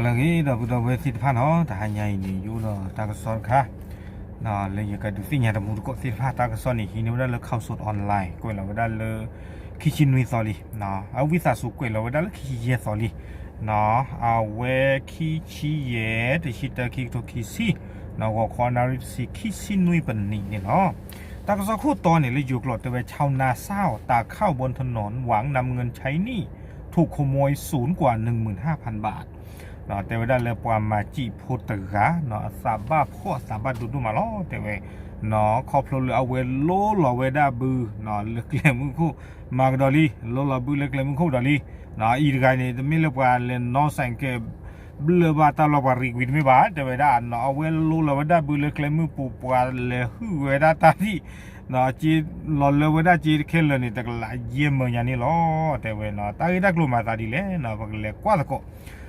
လၢအဂ့ၤ ဒီပုၢ်ဒီဝဲၢ်သ့ၣ်တဖၣ်နီၤ, တဟါညါအံၤန့ၣ် ယအိၣ်ဒီးတၢ်ကစီၣ်တခါ လၢယကဒုးသ့ၣ်ညါတမူတကိးသ့ၣ်တဖၣ် တၢ်ကစီၣ်န့ၣ် ဟံးန့ၢ်ဝဲဒၣ်လၢ Khaosod Online ကွဲးလီၤဝဲဒၣ်လၢ ခံဆံနွံသီလံ, အဝံသးစူၤကွဲးလီၤဝဲဒၣ်လၢခံဆံယဲၢ်သီလံ, အဝဲခံဆံယဲၢ် တဆံတၢ ခံကထိခံဆံ, ဂီၤခီနၣ်ရံၣ်တဆံ ခံဆံနွံပနံးန့ၣ်လီၤ. တၢ်ကစီၣ်ခိၣ်တီန့ၣ် လၢယိၤကျိာ်တဲဝဲ ชาวนาเศร้า ตากข้าวบนถนนหวังนำเงินใช้หนี้ ถูกขโมยสูญกว่าหนึ่งหมื่นห้าพันบาท တဲဝဲဒၣ်လၢပှၤမၤစံာ်ဖိတဂၤ အသးဘၣ်ဖှီၣ်အသးဘၣ်ဒိဒိၣ်မးလီၤ တဲဝဲ, ခီဖျိလၢအဝဲလိလီၤဝဲဒၣ်ဘု လၢကျဲမုၢ်ခိၣ် မၤကဒီးလံ, လိလီၤဘုလၢကျဲမုၢ်ခိၣ်ကဒီးလံ, အံၤတဂၤန့ၣ် တမ့ၢ်လၢပှၤလဲၤနီၣ်စဲးကဲး ဘျၢဘၣ်တၢ်လီၢ်ပှၤရံးကွံာ်တမ့ၢ်ဘၣ် တဲဝဲဒၣ်, အဝဲလိလီၤဝဲဒၣ်ဘုလၢကျဲမုၢ်ပူၤ ပှၤလဲၤဟုၣ်ဝဲဒၣ်တၢ်သံၣ် လီၤလၢဝဲဒၣ်စ့တခဲလၢာ်န့ၣ် တကလးယဲၢ်မၢညါန့ၣ်လီၤ တဲဝဲ, တၢ်ဂ့ၢ်တၢ်ကျိၤမၤသးဒ်လဲၣ် ပကလဲၤကွၢ်သကိး,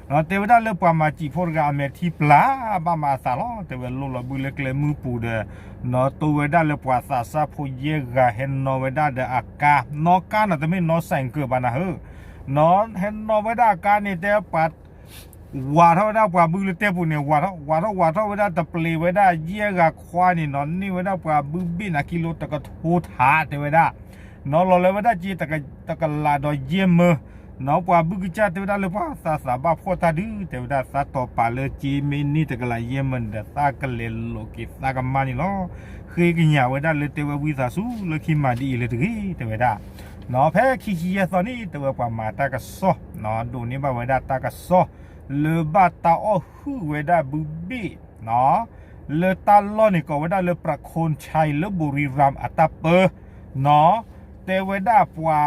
တဲဝဲဒၣ်လၢပှၤမၤစံာ်ဖိတဂၤအမဲာ်ထံပျၢ် ဘၣ်မၤအသးလီၤ တဲဝဲလိလီၤဘုလၢကျဲမုၢ်ပူၤဒီး နီၢ်တိဝဲဒၣ်လၢပှၤသးစၢ်ဖိယဲၢ်ဂၤဟဲနီၣ်ဝဲဒၣ်ဒီးအကါ, နီၣ်ကါနီၤ တမ့ၢ်နီၣ်စဲးကဲးဘၣ်နၤဧၢ, နီၢ်ဟဲနီၣ်ဝဲဒၣ်အကါန့ၣ် တဲပှၤ ဝးထီၣ်ဝဲဒၣ်ပှၤဘုလၢတဲပူၤန့ၣ် ဝးထီၣ် ဝးထီၣ်ဝးထီၣ်ဝဲဒၣ် တပျ့ၤဝဲဒၣ်ယဲၢ်ဂၤခွါန့ၣ်နီၤ န့ၢ်ဝဲဒၣ်ပှၤဘုဘ့ၣ်န့ၣ် ကံလိတကထိထး တဲဝဲဒၣ်, နီၢ်လီၤလၢဝဲဒၣ်စ့ တကလးဒီးယဲၢ်မၢ, နီၢ်ပှၤဘုကစၢ်တဲဝဲဒၣ်လၢပှၤသးသးဘၣ်ဖှီၣ်တၢ်ဒုး တဲဝဲဒၣ် သးတီၤပာ်လၢစ့မ့ၢ်န့ၢ်တကလးယဲၢ်မၢန့ၣ်ဒီး သးကလဲၤလိးက့ၤသးကမါန့ၣ်လီၤ. ဃ့ကညးဝဲဒၣ်လၢတဲဝဲဝံသးစူၤလၢခံမၤဒ်အံၤလၢတဂ့ၤ တဲဝဲဒၣ်, နီၢ်ဖဲခံဆံယဲၢ်သီန့ၣ် တဲဝဲပှၤမၤတၢ်ကစီၣ် ဒိးန့ၢ်ဘၣ်ဝဲဒၣ်တၢ်ကစီၣ် လၢဘၣ်တၢ်အီၣ်ဟုၣ်ဝဲဒၣ်ဘုဘ့ၣ် လၢတၢ်လီၢ်န့ၣ်ကိးဝဲဒၣ်လၢ ประโคนชัย လၢ บุรีรัมย์ အတၢ်ပၢ နီၢ် တဲဝဲဒၣ်ပှၤ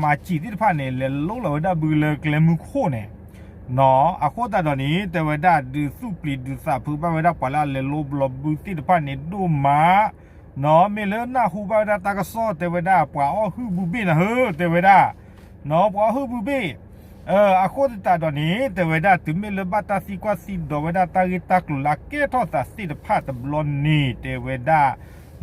မၤစံာ်သ့ၣ်တဖၣ်န့ၣ် လဲၤလိလီၤဝဲဒၣ်ဘုလၢကျဲမုၢ်ခိၣ်န့ၣ် နီၢ် အဃိသတးဒီးန့ၣ် တဲဝဲဒၣ်ဒုးသူၣ်ပျံၤဒုးသးဖုးဘၣ်ဝဲဒၣ်ပှၤလၢအလဲၤလိလီၤဘုသ့ၣ်တဖၣ်န့ၣ်ဒိၣ်မး နီၢ် မ့ၢ်လၢနၢ်ဟူဘၣ်ဝဲဒၣ်တၢ်ကစီၣ် တဲဝဲဒၣ်ပှၤအီၣ်ဟုၣ်ဘုဘ့ၣ်နၤဧၢ တဲဝဲဒၣ် နီၢ် ပှၤအီၣ်ဟုၣ်ဘုဘ့ၣ် အဃိသတးဒီးန့ၣ် တဲဝဲဒၣ်တုၤမ့ၢ်လၢဘၣ်တၢ်သံကွၢ်သံဒိးဝဲဒၣ်တၢ်ဂ့ၢ်တၢ်ကျိၤလၢအကဲထီၣ်သးသ့ၣ်တဖၣ်တဘျီန့ၣ် တဲဝဲဒၣ်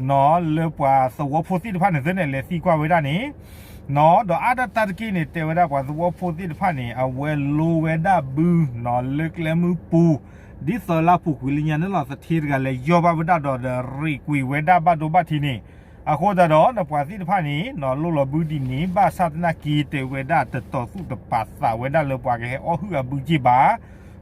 နီၢ် လၢပှၤသဝီဖိသ့ၣ်တဖၣ်န့ၣ် သ့ၣ်န့ၣ်လဲၤသံကွၢ်ဝဲဒၣ်န့ၣ် နီၢ် ဒီးအါဒၣ်တၢ်တက့ၢ်န့ၣ် တဲဝဲဒၣ်ပှၤသဝီဖိသ့ၣ်တဖၣ်န့ၣ် အဝဲလိဝဲဒၣ်ဘု နီၢ် လၢကျဲမုၢ်ပူၤ ဒ်သိးလၢအပူၤကွံာ်လၢညါန့ၣ်လီၤ သထ့တဂၤလဲၤယီၢ်ဘၣ်ဝဲဒၣ်ဒီး ဒီးရံးကွံာ်ဝဲဒၣ်ဘၣ်ဒိဘၣ်ထံးန့ၣ် အဃိသတးဒီး နပှၤသ့ၣ်တဖၣ်န့ၣ် နီၢ် လိလီၤဘုဒ်န့ၣ် ဘၣ်ဆၣ်သနာ်က့ တဲဝဲဒၣ်တတီၤသူၣ်တပာ်သးဝဲဒၣ်လၢပှၤကဟဲအီၣ်ဟုၣ်အဘုက့ၢ်ဘၣ်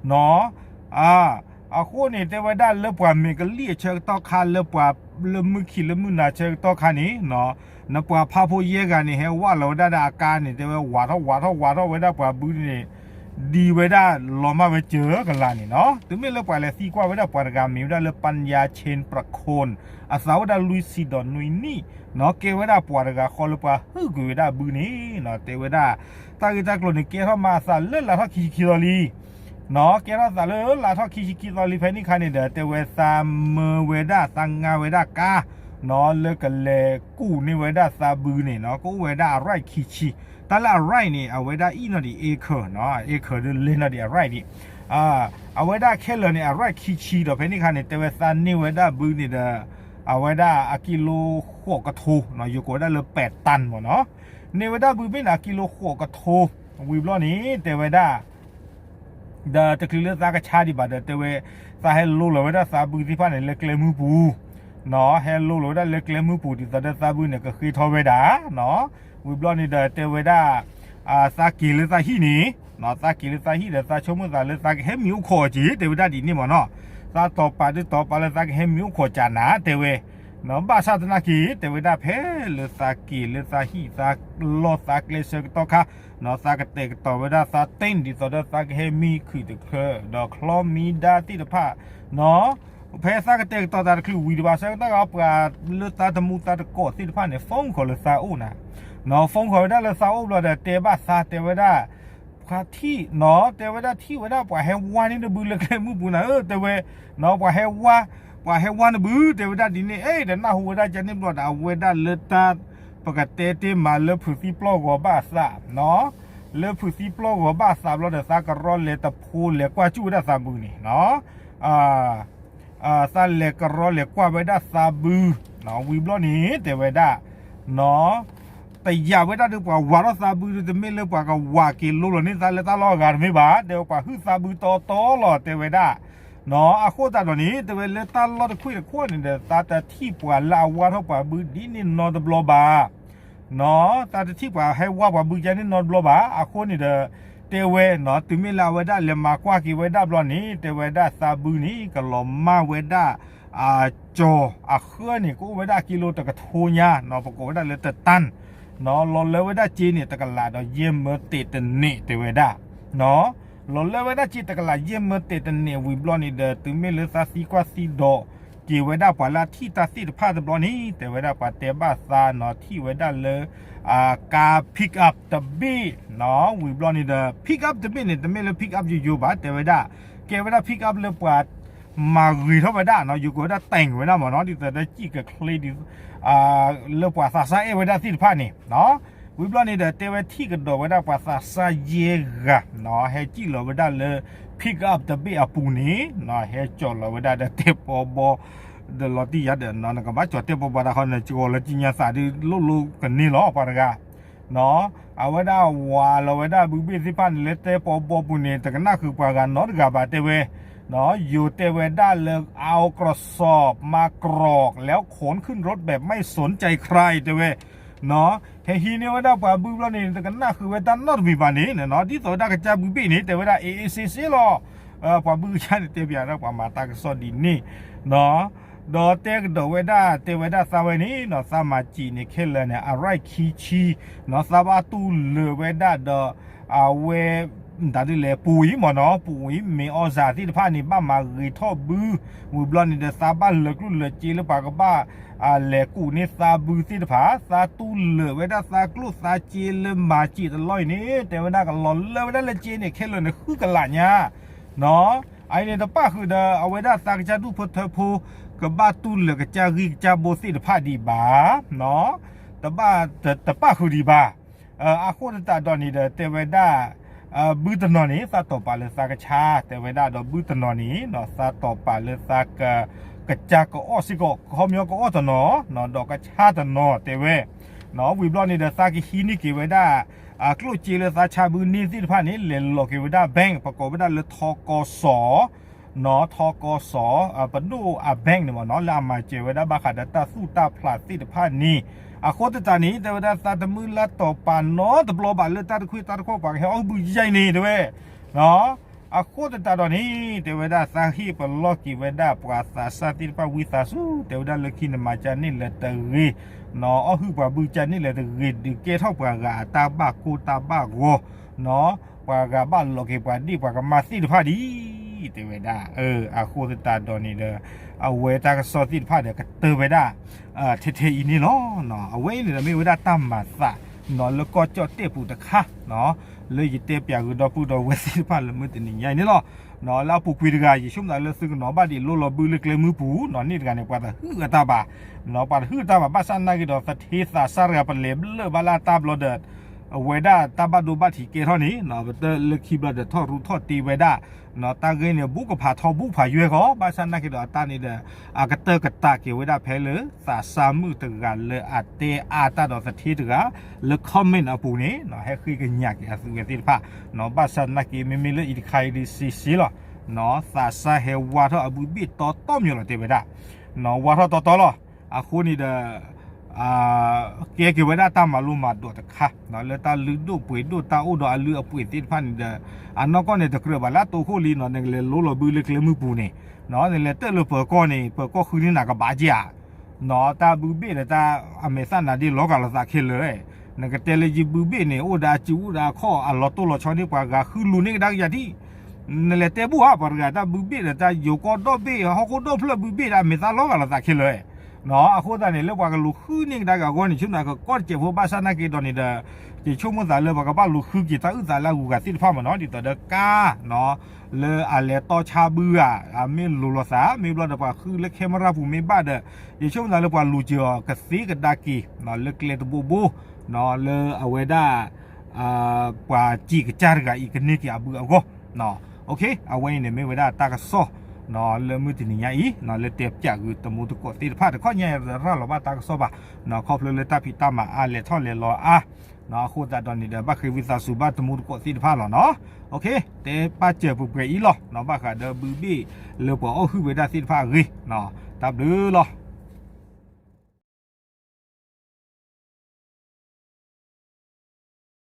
နီၢ် အဃိန့ၣ် တဲဝဲဒၣ်လၢပှၤမ့ၢ်ကလံၣ်အဆၢကတီၢ်ခါ လၢပှၤလၢမုၢ်ခံးလၢမုၢ်နၤဆၢကတီၢ်ခါန့ၣ် နီၢ် နပှၤဖးဖိယဲၢ်ဂၤန့ၣ် ဟဲဝးလီၤဝဲဒၣ်ဒီးအကါန့ၣ် တဲဝဲဝးထီၣ်ဝးထီၣ်ဝးထီၣ်ဝဲဒၣ်ပှၤဘုန့ၣ် ဒံးဝဲဒၣ်လီၤမၢ်ဝဲစၢၤကလးန့ၣ်နီၢ် တုၤမ့ၢ်လၢပှၤလဲၤသံကွၢ်ဝဲဒၣ်ပှၤတဂၤမ့ၢ်ဝဲဒၣ်လၢ ปัญญา เชนประโคน အသးအိၣ်ဝဲဒၣ်လွံၢ်ဆံဒီးနွံနံၣ် နီၢ် ကဲဝဲဒၣ်ပှၤတဂၤဃီလၢပှၤဟုၣ်ကွံာ်ဝဲဒၣ်ဘုန့ၣ် နီၢ် တဲဝဲဒၣ် တၢ်ဂ့ၢ်တၢ်ကျိၤန့ၣ် ကဲထီၣ်မၤအသးလၢလါထီၣ်ခံဆံခံသီလံ နီၢ် ကဲထီၣ်သးလၢလါထီၣ်ခံဆံခံသီလံ ဖဲန့ၣ်ခါန့ၣ်ဒီး တဲဝဲသးမၢဝဲဒၣ် သးငါဝဲဒၣ်ကါ နီၢ် လၢကလဲၤကူၣ်န့ၢ်ဝဲဒၣ်သးဘုန့ၣ် နီၢ် ကအိၣ်ဝဲဒၣ်အ ride ခံဆံ တၢ်လၢအ ride န့ၣ် အဝဲဒၣ်အံၣ်နီၢ်ဒံး acre နီၢ် acre ဒ်လဲၣ်နီၢ်ဒံးအ ride ဒံး အဝဲဒၣ်ခဲလၢာ်န့ၣ် အ ride ခံဆံဒီး ဖဲန့ၣ်ခါန့ၣ် တဲဝဲသးန့ၢ်ဝဲဒၣ်ဘုန့ၣ်ဒီး အဝဲဒၣ်အကံလိဃိးကထိ နီၢ် ယကိးဝဲဒၣ်လၢပဲးတၢၣ်မ့ၢ်နီၢ် န့ၢ်ဝဲဒၣ်ဘုဘ့ၣ်န့ၣ် အကံလိဃိးကထိ ဝံၤဘျီန့ၣ် တဲဝဲဒၣ် ဒီးတချုးလၢသးကဆါဒံးဘၣ်ဒီး တဲဝဲ သးဟဲလိလီၤဝဲဒၣ်သးဘုသ့ၣ်တဖၣ်န့ၣ် လၢကျဲမုၢ်ပူၤ နီၢ် ဟဲလိလီၤဝဲဒၣ်လၢကျဲမုၢ်ပူၤ ဒ်သိးဒီးသးဘုန့ၣ် ကဃ့ထီၣ်ဝဲဒၣ် နီၢ် ဝံၤဘျီန့ၣ်ဒီး တဲဝဲဒၣ် သးက့ၤလၢသးဟံၣ်န့ၣ် နီၢ် သးက့ၤလၢသးဟံၣ်ဒီး သးဆိကမိၣ်သးလၢသးကဟဲမံၤအိၣ်ခိးအီၤက့ၤ တဲဝဲဒၣ်ဒ်န့ၣ်မ့ၢ်နီၢ် သးတီၤပာ်ဒုးတီၤပာ်လၢသးကဟဲမံၤအိၣ်ခိးကနၤ တဲဝဲ နီၢ် ဘၣ်ဆၣ်သနာ်က့ တဲဝဲဒၣ်ဖဲလၢသးက့ၤလၢသးဟံၣ် သးလီၢ်သးကျဲဆၢကတီၢ်ခါ နီၢ် သးကတဲာ်ကတီၤဝဲဒၣ်သးတ့ၢ်န့ၣ် ဒ်သိးဒီးသးကဟဲမံခုၣ်တချၢ ဒီးချီမံဒါသ့ၣ်တဖၣ် နီၢ် ဖဲသးကတဲာ်ကတီၤသးတချုးဝံၤဒံးဘၣ်ဆၢကတီၢ်ခါ ပှၤလၢသးတမူသးတကိးသ့ၣ်တဖၣ်န့ၣ် phone call လၢသးအိၣ်နၤ နီၢ် phone call ဝဲဒၣ်လၢသးအိၣ်ဘျီဒီး တဲဘၣ်သးတဲဝဲဒၣ် ပှၤထံၣ် နီၢ် တဲဝဲဒၣ်ထံၣ်ဝဲဒၣ်ပှၤဟဲဝါန့ၢ်နဘုလၢကျဲမုၢ်ပူၤနၤဧၢ တဲဝဲ နီၢ် ပှၤဟဲဝါ ပှၤဟဲဝါနဘု တဲဝဲဒၣ်ဒ်န့ၣ် အဲၣ် ဒီးနၢ်ဟူဝဲဒၣ်ကန့ၣ်ဘျီဒီး အဝဲဒၣ်လၢတၢ် ပကတဲတ့ၢ်မးလၢဖုးသံပျီၢ်ဂီၤဘၣ်အသး နီၢ် လၢဖုးသံပျီၢ်ဂီၤဘၣ်အသးဘျီဒီး သးကရီလဲၤတဖိလဲၤကွၢ်ကၠူၣ်ဝဲဒၣ်သးဘုန့ၣ် နီၢ် သးလဲၤကရီလဲၤကွၢ်ဝဲဒၣ်သးဘု နီၢ် ဝံၤဘျီန့ၣ် တဲဝဲဒၣ် နီၢ် တယာ်ဝဲဒၣ်ဒီးပှၤဝးထီၣ်သးဘုဒီး တမ့ၢ်လၢပှၤကဝးက့ၤလိလီၤန့ၢ်သးလၢတၢ်လီၢ်အဂၤတမ့ၢ်ဘၣ်, တဲဝဲပှၤဟုၣ်သးဘုတီတီလီၤ တဲဝဲဒၣ်. နီၢ် အဃိသတးဒီးန့ၣ် တဲဝဲလၢတၢ်လီၢ်တခွ့ၣ်တခိၣ်န့ၣ်ဒီး သးတထံၣ်ပှၤလၢအဝးထီၣ်ပှၤဘုဒ်န့ၣ်နီတဘျီဘၣ်. နီၢ် သးတထံၣ်ပှၤဟဲဝးပှၤဘုကါန့ၣ်နီတဘျီဘၣ်. အဃိန့ၣ်ဒီး တဲဝဲ နီၢ် တုၤမ့ၢ်လၢအဝဲဒၣ်လဲၤမၤကွၢ်က့ၤဝဲဒၣ်ဘျီန့ၣ် တဲဝဲဒၣ်သးဘုန့ၣ် ကလီၤမၢ်ဝဲဒၣ် အကၠီၤအဃၢန့ၣ် ကအိၣ်ဝဲဒၣ်ကံလိတကထိညါ, နီၢ် ပကိးဝဲဒၣ်လၢတတၢၣ်, နီၢ် လီၤလၢဝဲဒၣ်စ့န့ၣ် တကလးဒီးယဲၢ်မၢတ့ၢ်တန့ၢ် တဲဝဲဒၣ်. နီၢ် လီၤလၢဝဲဒၣ်စ့တကလးယဲၢ်မၢတ့ၢ်တန့ၢ်ဝံၤဘျီန့ၣ်ဒီး တုၤမ့ၢ်လၢသးသံကွၢ်သံဒိးက့ၤဝဲဒၣ်ပှၤလၢအထံၣ်တၢ်သ့ၣ်တဖၣ်တဘျီန့ၣ် တဲဝဲဒၣ်ပှၤတဲဘၣ်သး နီၢ် ထံၣ်ဝဲဒၣ်လၢ ကါ pick up တဘ့ၣ်, နီၢ် ဝံၤဘျီန့ၣ်ဒီး pick up တဘ့ၣ်န့ၣ် တမ့ၢ်လၢ pick up ယိယိဘၣ် တဲဝဲဒၣ်, ကဲဝဲဒၣ် pick up လၢပှၤ မၤဂ့ၤထီၣ်ဝဲဒၣ် နီၢ် ယိၤကဝဲဒၣ်တဲာ်ဝဲဒၣ်မ့ၢ်နီၢ် ဒ်သိးဒီးစံၣ်ကချ့ဒ် လၢပှၤသးစၢ်အဲၣ်ဝဲဒၣ်သ့ၣ်တဖၣ်န့ၣ်, နီၢ် ဝံၤဘျီန့ၣ်ဒီး တဲဝဲထံၣ်ကဒီးဝဲဒၣ်ပှၤသးစၢ်ယဲၢ်ဂၤ နီၢ် ဟဲစံၣ်လီၤဝဲဒၣ်လၢ pick up တဘ့ၣ်အပူၤန့ၣ် နီၢ် ဟဲကၠီၤလီၤဝဲဒၣ်ဒီးတဲပီဘီ ဒီးလီၤတံၢ်ယၤဒီး နီၢ် နကဘၣ်ကၠီၤတဲပီဘီတၢ်ခီ နကၠီၤလၢကံညါသးဒ်လိၣ်လိၣ်ကန့ၢ်လီၤ ပှၤတဂၤ နီၢ် အဝဲဒၣ်ဝးလီၤဝဲဒၣ်ဘုဘ့ၣ်သ့ၣ်တဖၣ်န့ၣ် လၢတဲပီဘီပူၤန့ၣ် တကနၣ်ဃုာ်ပှၤဂၤနီတဂၤဘၣ် တဲဝဲ, နီၢ် ယိၤတဲဝဲဒၣ်လၢ เอากระสอบมากรอกแล้วขนขึ้นรถแบบไม่สนใจใคร တဲဝဲ, နီၢ် ဟဲဟံးန့ၢ်ဝဲဒၣ်ပှၤဘုဘျီန့ၣ် တကနၣ်ဃုာ်ဝဲတၢ်နီတမံၤဘၣ်န့ၣ် နီၢ် ဒ်သိးဝဲဒၣ်ကစၢ်ဘုဘ့ၣ်န့ၣ် တဲဝဲဒၣ် အ့ အ့ စ့ စ့လီၤ. ပှၤဘုကစၢ်န့ၣ် တဲပၠးဒၣ်ပှၤမၤတၢ်ကစီၣ်ဒ်န့ၣ်, နီၢ် ဒီးတဲကဒီးဝဲဒၣ် တဲဝဲဒၣ်သးဝဲန့ၣ် နီၢ် သးမၤစံးန့ၣ် ခဲလၢာ်န့ၣ် အရၢၢ်ခံဆံ, နီၢ် သးဘၣ်တူၢ်လၢာ်ဝဲဒၣ်ဒီး အဝဲ ဒ်လဲၣ် ပူၤအံၤမ့ၢ်နီၢ် ပူၤအံၤ မ့ၢ်အီၣ်စၢ်သ့ၣ်တဖၣ်န့ၣ် ဘၣ်မၤဂ့ၤထီၣ်ဘု, ဝံၤဘျီန့ၣ်ဒီး သးဘၣ်လၢာ်ကျိၣ်လၢာ်စ့လၢပှၤကဘၣ် လဲၤကူးန့ၢ်သးဘုသ့ၣ်တဖၣ်, သးတူၢ်လၢာ်ဝဲဒၣ်သးကျိၣ်သးစ့လၢမၤစံးတလီၢ်အံၤန့ၣ် တဲဝဲဒၣ်ကလီၤလၢဝဲဒၣ်လၢစ့န့ၣ် ခဲလၢာ်န့ၣ်ဃုကလးညါ, နီၢ် အအံၤန့ၣ်တပၣ်ဃုာ်ဒီး အဝဲဒၣ်သးကစၢ်ဒူၣ်ဖိထၢဖိ ကဘၣ်တူၢ်လၢာ်ကစၢ်ဂံၢ်ကစၢ်ဘါသ့ၣ်တဖၣ်ဒံးဘၣ်, နီၢ် တဘၣ် တပၣ်ဃုာ်ဒံးဘၣ်. အဃိသတးဒီးန့ၣ်ဒီး တဲဝဲဒၣ် ဘုတနီၤန့ၣ် သးတီၢ်ပာ်လၢသးကဆါ တဲဝဲဒၣ်ဒီး ဘုတနီၤန့ၣ် သးတီၢ်ပာ်လၢသး ကစၢ်ကအီၣ်စ့ၢ်ကီး ခီပညီကအီၣ်တနီၤ ဒီးကဆါတနီၤ တဲဝဲ, ဝံၤဘျီန့ၣ်ဒီး သးကဟံးန့ၢ်က့ၤဝဲဒၣ် ကျိၣ်စ့လၢသးဆါဘုန့ၢ်သ့ၣ်တဖၣ်န့ၣ် လဲၤလီၤက့ၤဝဲဒၣ် bank ပကိးဝဲဒၣ်လၢ ထီကီစီၤ နီၢ် ထီကီစီၤ ပဒိၣ်အ bank န့ၣ်မ့ၢ်နီၢ် လၢအမၤစၢၤဝဲဒၣ်ဘၣ်ဃးဒီးတၢ်သူၣ်တၢ်ဖျးသ့ၣ်တဖၣ်န့ၣ်, အဃိသတးန့ၣ် တဲဝဲဒၣ်သးတမုၢ်လၢ်တီၢ်ပာ်နီတဘျီဘၣ်လၢတၢ်တခွ့ၣ်တၢ်တခီၣ်ပှၤကဟဲအီၣ်ဘုယဲၢ်အံၤန့ၣ် တဲဝဲ, နီၢ် အဃိသတးဒီးန့ၣ် တဲဝဲဒၣ်သးဟ့ၣ်ပလီၢ်က့ၤဝဲဒၣ်ပှၤသးစၢ်သ့ၣ်တဖၣ်ဝံသးစူၤ တဲဝဲဒၣ်လၢခံန့ၣ်မၤကန့ၢ်လၢၤတဂ့ၤ, နီၢ် အီၣ်ဟုၣ်ပှၤဘုကန့ၢ်လၢၤတဂ့ၤ ဒုးကဲထီၣ်ပှၤဂၤအတၢ်ဘၣ်ကိၢ်တၢ်ဘၣ်ဂီၤ, နီၢ် ပှၤဂၤဘၣ်လီၤက့ၤပှၤဒ့ၣ်ပှၤကမၢ်သ့ၣ်တဖၣ်ဒံး တဲဝဲဒၣ်, အဃိသတးဒီးန့ၣ်ဒီး အဝဲတၢ်ကစီၣ်သ့ၣ်တဖၣ်ဒီးကတၢၢ်ဝဲဒၣ် ထဲထဲအံၤန့ၣ်လီၤ. အဝဲအံၤန့ၣ်ဒီးမ့ၢ်ဝဲဒၣ်တၢ်မၤသး နီၢ် လၢကီၢ်ကၠီၣ်တဲၣ်ပူၤတခါ နီၢ် လၢယတဲပၠးဂ့ၤဒီပုၢ်ဒီဝဲၢ်သ့ၣ်တဖၣ်လၢမုၢ်တနံၤညါအံၤန့ၣ်လီၤ. နီၢ် လၢအပူၤကွံာ်တဂၤ ယဆိကမိၣ်သးလၢသုကနီၣ်ဘၣ်ဒံးလိလီၤဘုလၢကျဲမုၢ်ပူၤ နီၢ် န့ၣ်တဂၤန့ၣ် ပှၤတဟုၣ်အတၢ်ဘၣ်, နီၢ် ပှၤတဟုၣ်အတၢ်ဘၣ် ဘၣ်ဆၣ်နာ်က့ဒီးသထ့သးစၢ်တဂၤပလဲၤဘျၢၣ်ဘၣ်လၢအတၢ်ဘျီဒီး အဝဲဒၣ်တၢ်ဘၣ်ဒိဘၣ်ထံးကဲထီၣ်န့ၣ် နီၢ် ပတလၢခံဘျီဒီးထီၣ်ရူထီၣ်တ့ဝဲဒၣ်, နီၢ် တၢ်ဂ့ၢ်န့ၣ် ဘူးကဖးထီဘူးဖးယွဲၢ်ဃီ ဘၣ်ဆၣ်နာ်က့ဒီးအတၢ်န့ၣ်ဒီး အကတၢၢ်ကတၢၢ်က့ၤဝဲဒၣ်ဖဲလၢ သးစၢ်မုၣ်တဂၤလၢအတဲအါတၢ်ဒီးသထ့တဂၤ လၢ comment အပူၤန့ၣ် နီၢ် ဟဲဃ့ကညးက့ၤအသုဝဲသ့ၣ်တဖၣ်, နီၢ် ဘၣ်ဆၣ်နာ်က့မ့မ့ၢ်လၢအံၤတခါအံၤဒ်စ့စ့လီၤ, နီၢ် သးစၢ်ဟဲဝါထီၣ်အဘုဘ့ၣ်တီတီမ့ၢ်လီၤတဲဝဲဒၣ်, နီၢ် ဝါထီၣ်တီတီလီၤ. အဃိန့ၣ်ဒီး ကဲက့ၤဝဲဒၣ်တၢ်မၤလိမၤဒိးတခါ နီၢ် လၢတၢ်လုၢ်ဒိၣ်ပှ့ၤဒိၣ်တၢ်အိၣ်ဒီးအလုၢ်အပှ့ၤသ့ၣ်တဖၣ်န့ၣ်ဒီး အနီၢ်ကီၢ်န့ၣ်တကြၢးဘၣ်လၢအတိခိၣ်လံ နီၢ် နကလဲၤလိလီၤဘုလၢကျဲမုၢ်ပူၤန့ၣ်, နီၢ် နလဲၤတၢၣ်လၢပၢၤကီၢ်န့ၣ် ပၢၤကီၢ်ဃုန့ၢ်နၤကဘၣ်က့ၤဧါ, နီၢ် တၢ်ဘုဘ့ၣ်ဒီးတၢ်အမဲာ်သၣ်နၤဒ်လီၤဂာ်လိာ်သးခဲလၢာ်, နကတဲလၢယဘုဘ့ၣ်န့ၣ် အိၣ်ဒီးအစုအိၣ်ဒီးအခီၣ် အလီၤတိၢ်လီၤဆီန့ၢ်ပှၤဂၤဃုလူၤန့ၢ်ကဒါက့ၤယၤဒံး, နလဲၤတဲဘူၣ်ဧါ ပှၤတဂၤတၢ်ဘုဘ့ၣ်ဒီးတၢ်ယိၤကီၢ်ဒီဘ့ၣ် ဟီၣ်ခိၣ်ဒီဖျၢၣ်ဘုဘ့ၣ်ဒီးအမဲာ်သၣ်လီၤဂာ်လိာ်သးခဲလၢာ်, နီၢ် အဃိသတးန့ၣ် လၢပှၤကလူၤဃုန့ၢ်ကဒါက့ၤအဂီၢ်န့ၣ် ဆိကမိၣ်ကီၢ်တစဲးဖိ ဘၣ်ဆၣ်နာ်က့ဒီးန့ၣ်ဒီး ယဆိကမိၣ်သးလၢပှၤကဘၣ်လူၤဃုက့ၤတၢ်အုၣ်သးလၢအဂုၤအဂၤသ့ၣ်တဖၣ်မ့ၢ်နီၢ် ဒ်သိးဒီးကါ နီၢ် လၢအလဲၤတီဆါဘုဧါ အမ့ၢ်လိၤလိာ်သး မ့ၢ်ဘျီဒီးပှၤဃုလၢ camera ပူၤမ့ၢ်ဘၣ်ဒီး ယဆိကမိၣ်သးလၢပှၤလူၤစၢၤအီၤကသ့ကဒါက့ၤ နီၢ် လၢကျဲတဘိဘိ နီၢ် လၢအဝဲဒၣ် ပှၤစံၣ်ကစၢ်တဂၤအံၤကန့ၢ်က့ၤအဘုအဂီၢ်, OK အဝဲအံၤန့ၣ်မ့ၢ်ဝဲဒၣ်တၢ်ကစီၣ် လၢမုၢ်တနံၤညါအံၤ လၢတဲပၠးဂုာ်တမူတကိးသ့ၣ်တဖၣ်တခီညါ ရၤလီၤဘၣ်တၢ်ကစီၣ်ဘၣ် ခီဖျိလၢတၢ်ဖံးတၢ်မၤအါ လဲၤထီၣ်လဲၤလီၤအါ အဃိသတးဒီးန့ၣ်ဒီး ဘၣ်ဃ့ဝံသးစူၤဘၣ်တမူတကိးသ့ၣ်တဖၣ်လီၤနီၤ. တဲပာ်စၢၤပှဲၤပှဲၤအံၤလီၤ ဘၣ်ဃးဒီးဘုဘ့ၣ်လၢပှၤအီၣ်ဟုၣ်ဝဲဒၣ်သ့ၣ်တဖၣ်အဂ့ၢ် တၢ်ဘျုးလီၤ.